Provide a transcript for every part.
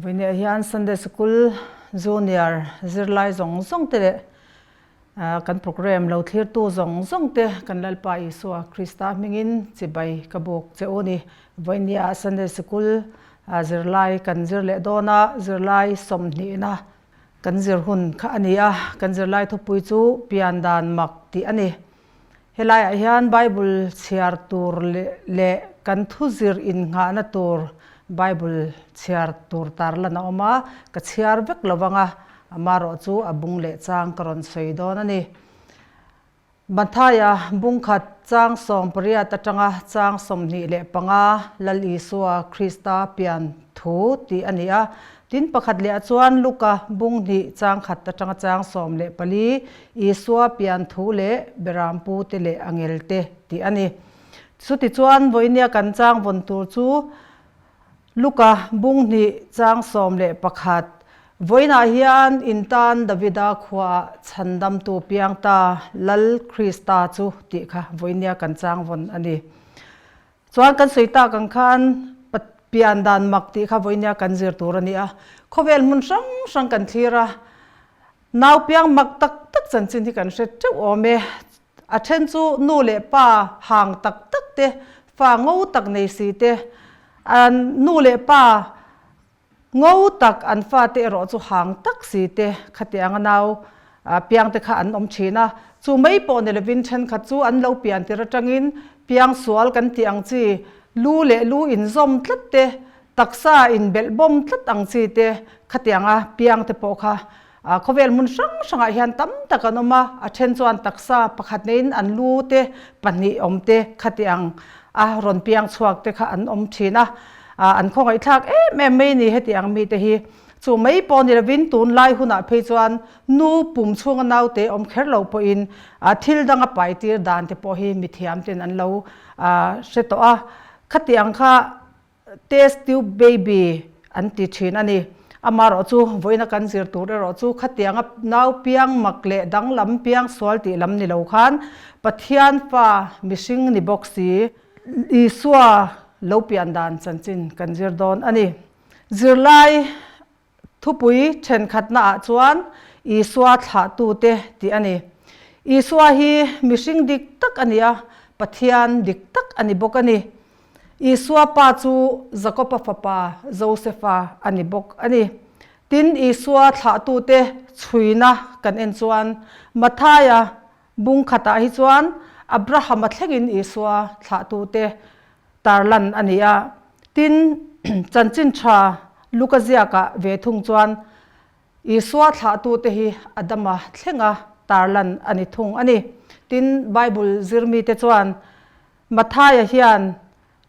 Vawiinah hian Sunday Sikul Junior zirlai zawng zawng te leh kan programme lo thlirtu zawng zawng te kan Lalpa Isua Krista hmingin chibai ka buk che u ni. Vawiinah Sunday Sikul zirlai kan zir leh dawn a, zirlai sawmhnihna kan zir hun kha a ni a, kan zirlai thupui chu pian dan mak tih a ni. Helaiah hian Bible chhiar tur leh kan thu zir innghahna tur Bible chhiar tur tarlan a awm a, ka chhiar vek lo vang a, amarawh chu a bung leh chang ka rawn sawi dawn a ni. Mathaia bung khat chang 80 atanga chang 25 Lal Isua Krista pian thu tih a ni a, Tin, pakhat leh ah chuan Luka bung hnih chang khat atanga chang 14, Isua pian thu leh Berampu te leh angel te tih a ni. Chutichuan vawinia kan chang vawn tur chu Luka bung hnih chang 11, Vawiinah hian in tan Davida khuaah chhandamtu piang ta Lal Krista chu tih kha vawinia kan chang vawn a ni. Chuan kan sawi tak ang khan pian dan mak tih kha vawinia kan zir tur a ni a, khawvel hmun hrang hrang kan thlir a, nau piang mak tak tak chanchin hi kan hre teuh awm e. A then chu nu leh pa hang tak tak te, fa ngo tak nei si te, nu leh pa Ngo tak an fate erawh chu hang tak si te khatianga nau piang te kha an awm thin a, chu mai pawh ni lovin thenkhat chu an lo pian tir atangin piang sual kan tih ang chi, lu leh lu inzawm tlat te, taksa inbelh bawm tlat ang chi te khatianga piang te pawh kha khawvel hmun hrang hrangah hian tam tak an awm a, a then chuan taksa pakhat neiin an lu te pahnih awm te khatiang a rawn piang chhuak te kha an awm thin a. An khawngaihthlak em em mai ni heti ang mite hi. Chu mai pawh ni lovin tunlai hunah phei chuan nu pum chhunga naute awm kher lo pawhin thil danga pai tir dan te pawh hi mithiam ten an lo hre tawh a. Khati ang kha test tube baby an ti thin a ni. Amaherawh chu vawiina kan zir tur erawh chu khatianga nau piang mak leh danglam piang sual tih lam ni lo khan Pathian fa mihring ni bawk si Isua lo pian dan chanchin kan zir dawn a ni. Zirlai thupui thenkhatnaah chuan Isua thlahtute tih a ni. Isua hi mihring dik tak a ni a, Pathian dik tak a ni bawk a ni. Isua pa chu Jakoba fapa Josefa a ni bawk a ni. Tin, Isua thlahtute chhuina kan en chuan Mathaia Bung khatah hi chuan Abraham-a thlengin Isua thlahtute tarlan a ni a. Tin, chanchin tha Luka ziakah ve thung chuan Isua thlahtute hi Adama thlenga tarlan a ni thung a ni. Tin, Bible zirmite chuan Mathaia hian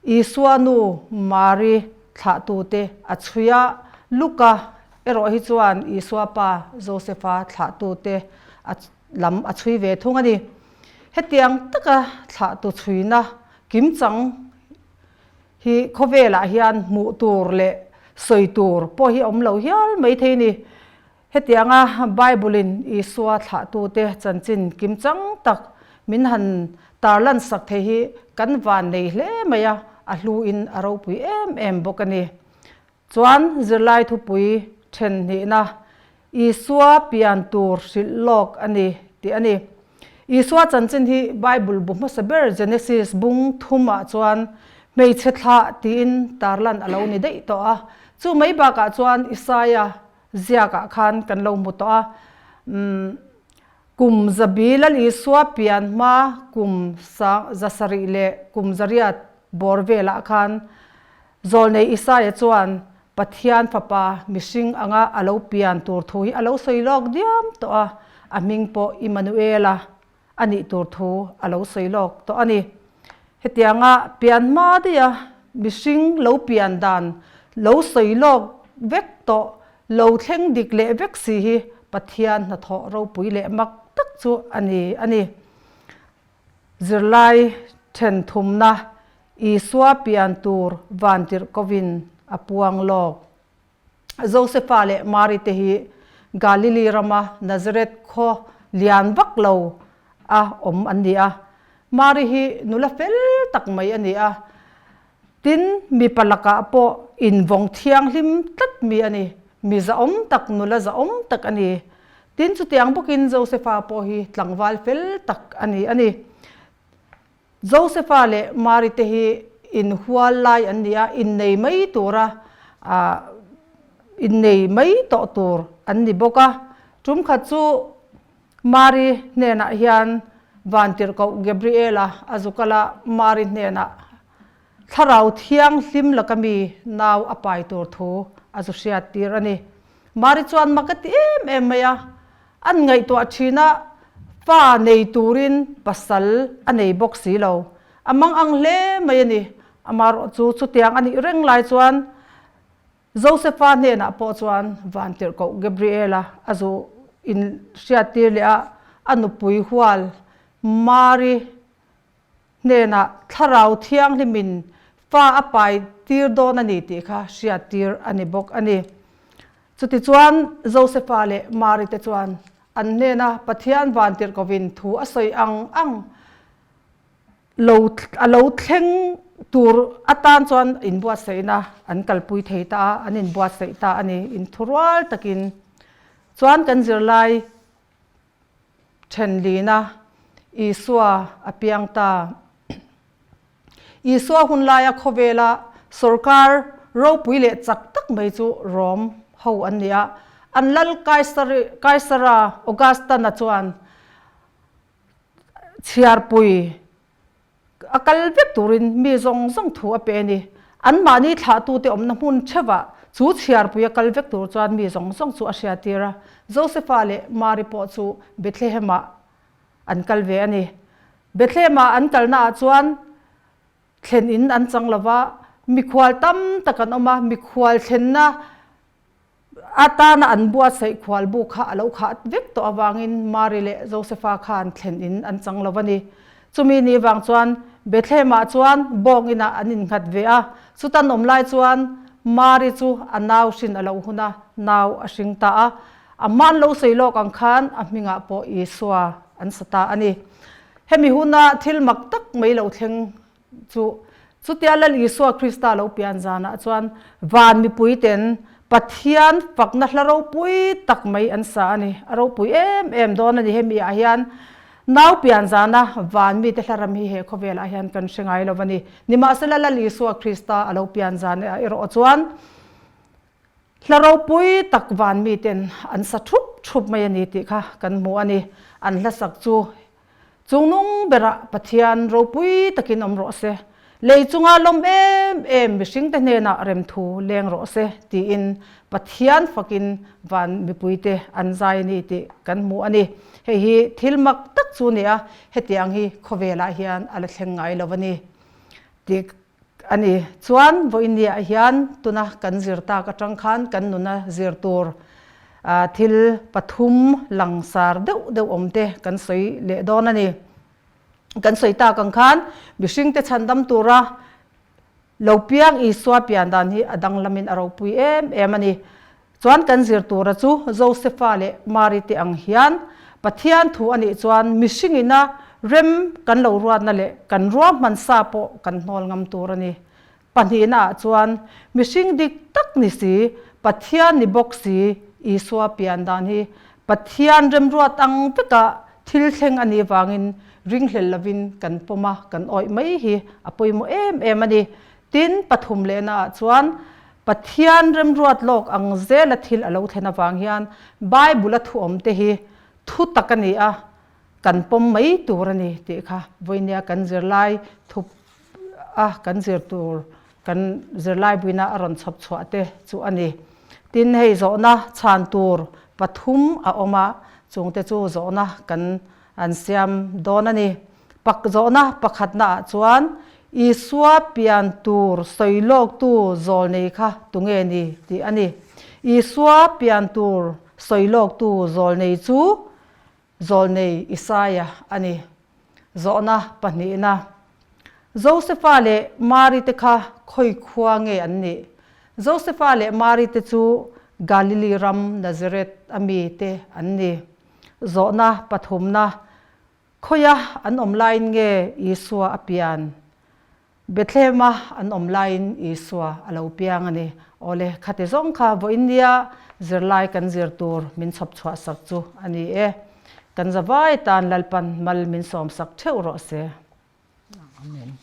Isua nu Mari thlahtute a chhui a, Luka erawh hi chuan Isua pa Josefa thlahtute a lam a chhui ve thung a ni. Hetiang taka thlahtu chhuina kimchang hi khawvelah hian hmuh tur leh sawi tur pawh hi a awm lo hial mai thei a ni. Hetianga Bible-in Isua thlahtute chanchin kimchang tak min han tarlan sak thei hi kan van nei hle mai a, a hluin a ropui em em bawk a ni. Chuan zirlai thupui then hnihna, Isua pian tur hrilh lawk a ni tih a ni. Isua chanchin hi Bible bu hmasa ber Genesis bung thumah chuan hmeichhe thlah tiin tarlan a lo ni daih tawh a. Chu mai bakah chuan Isaia Ziakah khan kan lo hmu tawh a, umm kum zabi Lal Isua pian hma kum sang 700 leh kum 800 bawr velah khan Zawlnei Isaia chuan Pathian fapa mihring anga a lo pian tur thu hi a lo sawi lawk diam tawh a, a hming pawh Immanuela a nih tur thu a lo sawi lawk tawh a ni. Hetianga pian hma daiha mihring lo pian dan lo sawi lawk vek tawh, lo thleng dik leh vek si hi Pathian hnathawh ropui leh mak tak chu a ni a ni. Zirlai then thumna Isua pian tur vantirhkovin a puang lawk. Josefa leh Mari te hi Galili rama Nazareth khaw lian vak lo a awm an ni a. Mari hi nula fel tak mai a ni a. Tin, mipa lakah pawh. invawng thianghlim tlat mi a ni. Mi zahawm tak, nula zahawm tak a ni. Tin, chutiang bawkin Josefa pawh hi tlangval fel tak a ni a ni. Josefa leh Mari te hi inhual lai an ni a, innei mai tura innei mai tawh tur an ni bawk a. Tum khat chu Mari hnenah hian Vantirhkoh Gabriela a zu kal a, Mari hnenah Thlarau Thianghlim laka mi nau a pai tur thu a zu hriat tir a ni. Mari chuan mak a ti em em mai a, an ngaihtuah thin a, fa nei turin pasal a nei bawk si lo. A mang ang hle mai a ni. Amaherawh chu chutiang a nih reng lai chuan Josefa hnenah pawh chuan Vantirhkoh Gabriela a zu inhriattir leh a, a nupui hual Mari hnenah Thlarau Thianghlimin fa a pai tir dawn a ni tih kha hriattir a ni bawk a ni. Chutichuan Josefa leh Mari te chuan an hnena Pathian vantirhkovin thu a sawi ang ang lo a lo thleng tur atan chuan inbuatsaihna an kalpui thei ta a, an inbuatsaih ta a ni. Inthurual takin chuan kan zirlai Thenlina Isua a piang ta. Isua hun laia khawvela sorkar ropui leh chak tak mai chu Rom ho an ni a. An lal Kaisara Augustana chuan chhiarpui A kal vek turin mi zawng zawng thu a pe a ni. Anmahni thlahtute awmna hmun theuhah chu chhiarpui a kal vek tur chuan mi zawng zawng chu a hriattir a. Josefa leh Mari pawh chu Bethlehem-ah an kal ve a ni. Bethlehem-ah an kalnaah chuan thlen in an chang lo va, mikhual tam tak an awm a, mikhual thlenna Atana an buatsaih khual bu kha a lo khah vek tawh avangin Mari leh Josefa khan thlen in an chang lo a ni. Chumi ni vang chuan Bethlehem-ah chuan bawng inah an innghat ve a. Chutan awm lai chuan Mari chu a nau hrin a lo hun a, nau a hring ta a. A hmaan lo sawi lawk ang khan a hmingah pawh Isua an sa ta a ni. Hemi huna thil mak tak mai lo thleng Chu chutia Lal Isua Krista lo pian zanah chuan van mipuiten Pathian fakna hla ropui tak mai an sa a ni. A ropui em em dawn a ni. Hemi ah hian nau pian zana van mite hla ram hi he khawvelah hian kan hre ngai lo a ni. Nimahsela Lal Isua Krista a lo pian zan erawh chuan hla ropui tak van miten an sa thup thup mai a ni tih kha kan hmu a ni. An hlasak chu Chungnung berah Pathian ropui takin awm rawh se, lei chunga lawm em em mihringte hnenah remthu leng rawh se tiin Pathian fakin van mipuite an zai a ni tih kan hmu a ni. Hei hi thil mak tak chu a ni a, hetiang hi khawvelah hian a la thleng ngai lo a ni tih a ni. Chuan vawiinniah hian tuna kan zir tak atang khan kan nuna zir tur thil pathum langsar deuh deuh awm te kan sawi leh dawn a ni. Kan sawi tak ang khan mihringte chhandam tura lo piang Isua pian dan hi a danglamin a ropui em em a ni. Chuan kan zir tura chu Josefa leh Mari te ang hian Pathian thu a nih chuan mihringina rem kan lo ruatna leh kan ruahman sa pawh kan hnawl ngam tur a ni. Pahnihna ah chuan mihring dik tak ni si, Pathian ni bawk si Isua pian dan hi Pathian remruat ang veka thil thleng a nih vangin ringhlel lovin kan pawm a, kan awih mai hi a pawimawh em em a ni. Tin, pathum lehna ah chuan Pathian remruat lawk ang zela thil a lo thlen avang hian Bible-a thu awmte hi thu tak a ni a, kan pawm mai tur a ni tih kha vawinia kan zirlai thup a kan zir tur kan zirlai buina a rawn chhawp chhuah te chu a ni. Tin, hei zawhna chhan tur pathum a awm a, chungte chu zawhna kan an siam dawn a ni. Pak zawhna pakhatnaah chuan Isua pian tur sawi lawktu zawlnei kha tunge ni tih a ni. Isua pian tur sawi lawktu zawlnei chu zawlnei Isaia a ni. Zawhna pahnihna, Josefa leh Mari te kha khawi khua nge an nih? Josefa leh Mari te chu Galili ram Nazareth a mi te an ni. Zawhna pathumna, Khawia an awm laiin nge Isua a pian? Bethlehem-a an awm laiin Isua a lo piang a ni. Awle, khati zawng kha vawiin nia zirlai kan zir tur min chhawp chhuah sak chu a ni e. Kan zavai tan Lalpan mal min sawmsak theuh rawh se. Amen.